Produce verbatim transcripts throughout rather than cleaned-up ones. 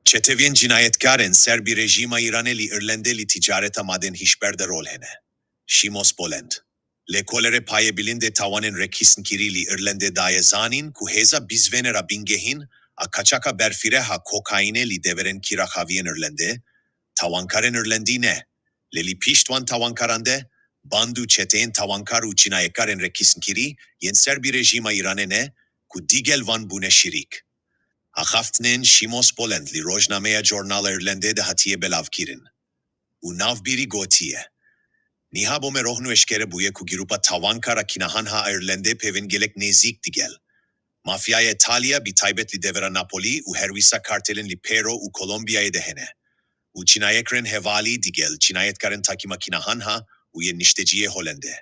Çetevên cînayetkar ên ser bi rejîma Îranê li Îrlendê li ticareta maden hişber de rol hene. Şîmos Bolend. Lêkolere payê bilind ê tawanên rêkhistinkirî li Îrlendê daye zanîn ku hêza bizvênera bingehîn a kaçaka berfireh a kokaînê li deverên kîraxaviyên Îrlendê, tawankarên Îrlendî ne, lê li pişt wan tawankaran de, band û çeteyên tawankar û cînayetkarên rêkhistinkirî yên ser bi rejîma Îranê ne ku digel van bûne şirîk. Axaftinên Şîmos Bolend li rojnameya Jornala Îrlendê de hatiye belavkirin û navbîrî gotiye: Niha bo me rohn û eşkere bûye ku grûpa tawankar a kînahanha a Îrlendê pevên gelek nêzîk digel mafyaya Îtalya, bi taybet li devera Napolî û her wisa kartelên li Pêro û Kolombiyayê de hene û cînayekrên hevalî digel cînayetkarên takîma kînahanha û yên nişteciyê Holendê.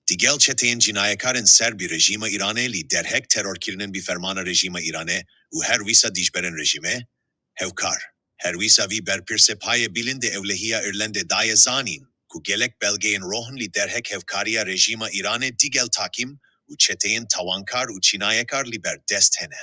Digel çeteyên cînayekarên ser bi rejîma Îranê li derhek terorkirinên bi fermana rejîma Îranê û her wisa dijberên rejîmê, hevkar. Her wisa vî berpirsê payê bilind ê ewlehiya Îrlendê daye zanîn ku gelek belgeyên rohn li derhek hevkariya rejîma Îranê digel takîm û çeteyên tawankar û cînayekar li ber dest hene.